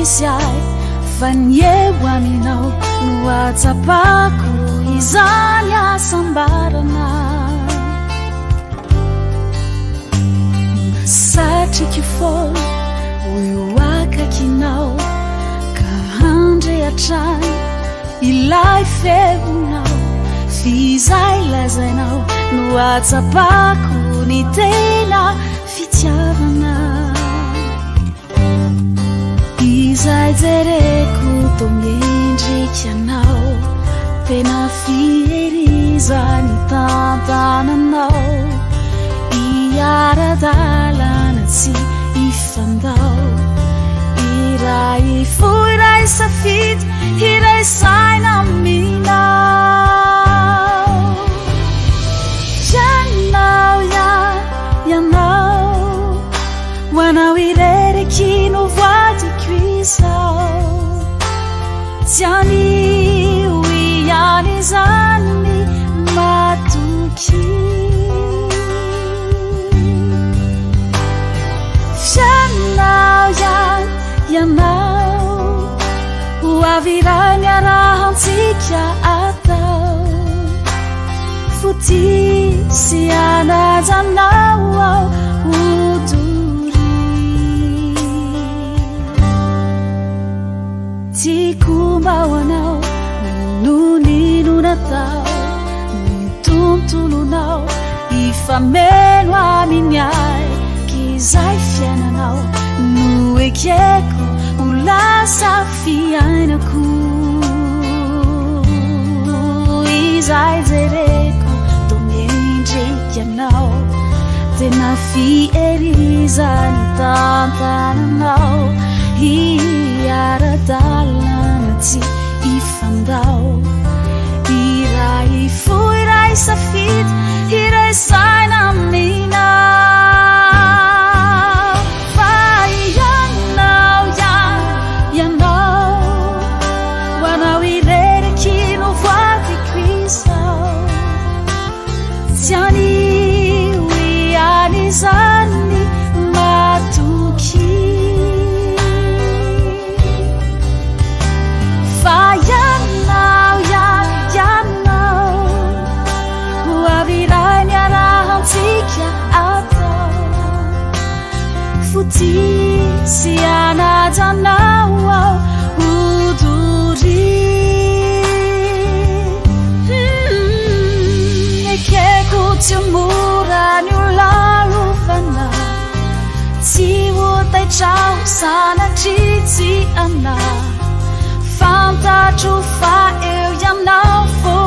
misy ahy fa ny eo aminao no ahatsapako izany hasambarana. Mba satriko foana ho eo akaikinao ka handre hatrany ilay feonao f'izay lazainao no ahatsapako ny tena fitiavana. Izay jereko toa miendrika anao, tena fiherizan'ny tantananao, hiara-dalana tsy hifandao, iray fo iray safidy, iray saina aminao. Ianao ihany, ianao. Ho anao irery aky no voadiko izao. Tsy anio ihany izany matoky. Fiainao ihany ianao, ho avy iray niarahantsika atao. Fotia sy hanaja anao aho ho doria. Tiako mba ho anao n'inon'inona atao, ny tontolonao hifameno amin'ny ahy, k'izay fiainanao no ekeko ho lasa fiainako. Izay jereko toa miendrika anao, tena fiherizan'ny tantananao, hiara-dalana tsy hifandao, iray fo iray safidy, iray saina aminao. Fa ianao ihany, ianao, ho anao irery aky no voadiko izao. Tsy anio ihany izany matoky. Fa ianao ihany, ianao, ho avy iray niarahantsika atao. Fotia sy hanaja anao aho ho doria. Ekeko tsy ho mora ny ho lalovana, tsy ho taitra aho sanatria tsy anà. Fantatro fa eo ianao foana.